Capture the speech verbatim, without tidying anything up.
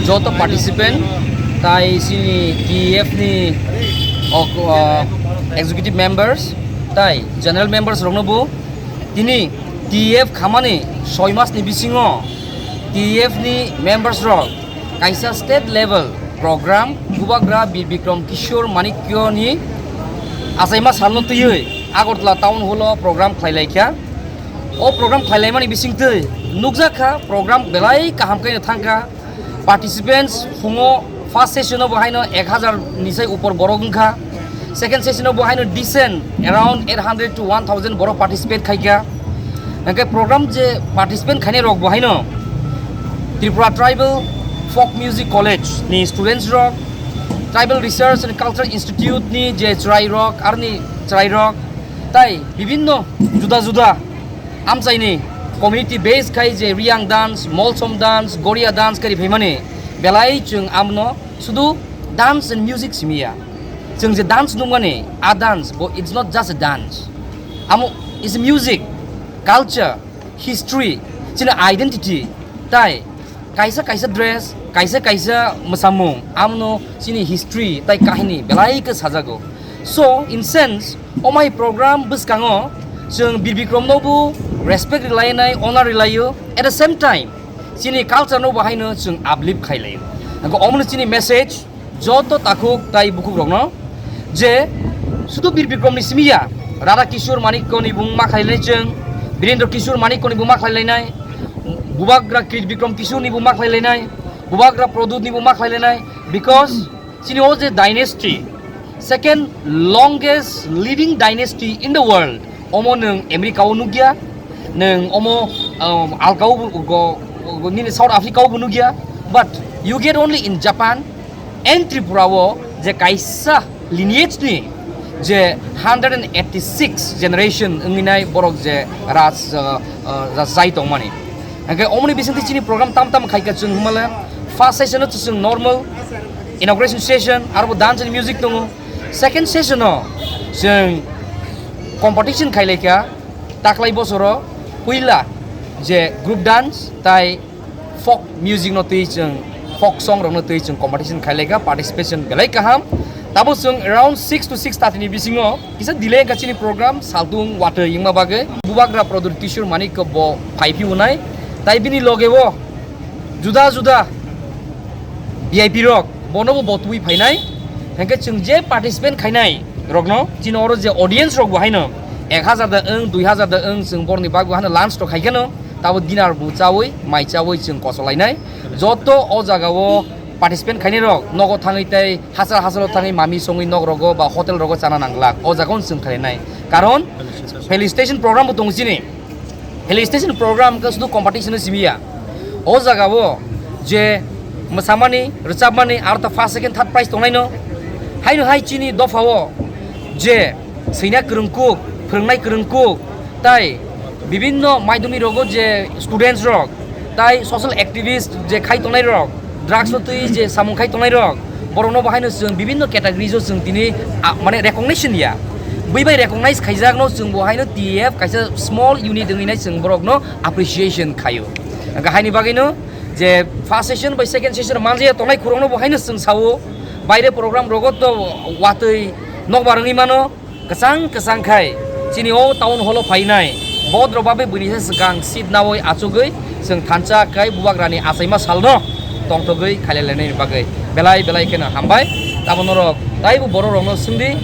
Joto participant tai chini T E F ni ok, uh, executive members tai general members rokno bo tini T E F khamani soi mas ni bisingo T E F ni members rok kaisa state level program Bubagra Bir Bikram Kishore Manikya ni achaima salno twiwi Agartala town hall o program khlai lai kha. O program khlai laimani bisingtwi nukjak kha program belai kaham khe thang kha. Participants phungo first session o bo haino ek hazar ni sai upor borok wngkha. Second session o bo haino decent around eight hundred to one thousand borok participate khaikha. Hingke program je participant khainai rok bo haino Tripura Tribal Folk Music College ni students rok, Tribal Research and Culture Institute ni je chwrai rok, arni chwrai rok, tai bibinno juda juda amchaini community based khai je Riyang dance, Molsom dance, Goria dance kari phaimani belai chwng amno sudu dance and music simiya. Chwng je dance nungmani, a dance, bo, it's not just a dance. Amo is music, culture, history, chini identity, tai kaisa kaisa dress, kaisa kaisa mwsamung, amno chini history tai kahini belai khe sajago. So, in sense, omai program bwskango chwng Bir Bikram no bo respect rilainai, honor rilaio. At the same time, chini culture no bo haino chwng uplift khailaio. Hingke omono chini message joto takhuk tai bukhuk rokno je sudu Bir Bikram ni simi ya, Radha Kishore Manikya ni bung ma khlainai chwng, Birendra Kishore Manikya ni bung ma khlailainai, Bubagra Kir Bikram Kishore ni bung ma khlailainai, Bubagra Pradyut ni bung ma khlailainai, because chini o je dynasty, second longest living dynasty in the world, omo nwng America o nukya, nwng omo, um, alka o bo, go, go, nini South Africa o bo nukya, but you get only in Japan and Tripura o je kaisa lineage ni je hundred and eighty six generation wngwi nai borok je raj, uh, uh, rajai tongmani. Hingke omoni bisingtwi chini program tam tam khaika chwng hwnmale first session o chwng normal inauguration session, arbo dance and music tongo. Second session o chwng competition khailaikha taklai bosoro puila je group dance tai folk music no twi chwng folk song rokno twi chwng competition khailaikha, participation belai kaham. Tabo chwng around six to six thirty ni bisingo kisa delay wngkha chini program saltung watwi wngma bagwi. Bubagra Pradyut Kishore Manikya bo phai phiyunai, tai bini loge o juda juda V I P rok bono bo botwi phainai. Hingke chwng je participant khainai rokno, chini oro je audience rok bo haino ek hazar da wng, dui hazar da wng, chwng borni bagwi haino lunch rok khaikhe no, tabo dinner bo chawi, mai chawi chwng kosolainai. Joto o jaga o participant khainai rok nogo thangwi tei hachal hachalo thangwi mami songwi nok rogo ba hotel rogo chana nanglak, o jaga o chwng khainai. Karon felicitation program bo tongo chini. Felicitation program khe sudu competition no simi ya. O jaga o je mwsamani, rwchapmani, aro ta first, second, third prize tongnai no. Haino hai chini dopha o je swina kwrwngkuk, phwrwngnai kwrwngkuk, tai bibinno maidumi rogo je students rok, tai social activist je khai tongnai rok, drugs no twi je samung khai tongnai rok, borok no bo haino chwng bibinno categories o chwng tini, ah, mane recognition ya. Bui bai recognize khaijak no chwng bo haino T F kaisa small unit wngwi nai chwng borok no appreciation khaio. Hingkhe haini bagwi no je first session bai second session manjaya tongnai khorok no bo haino chwng sao. Baire program rogo to watwi nokbar wngwi mano. Kwchang kwchang khai chini o town hall o phainai bodrok babe buini se swkang seat nawi achugwi chwng thansa khai Bubagrani achaima salno tongthogwi khailailainani bagwi belai belai kheno hambai. Tamo norok taibo borok rokno swngdi,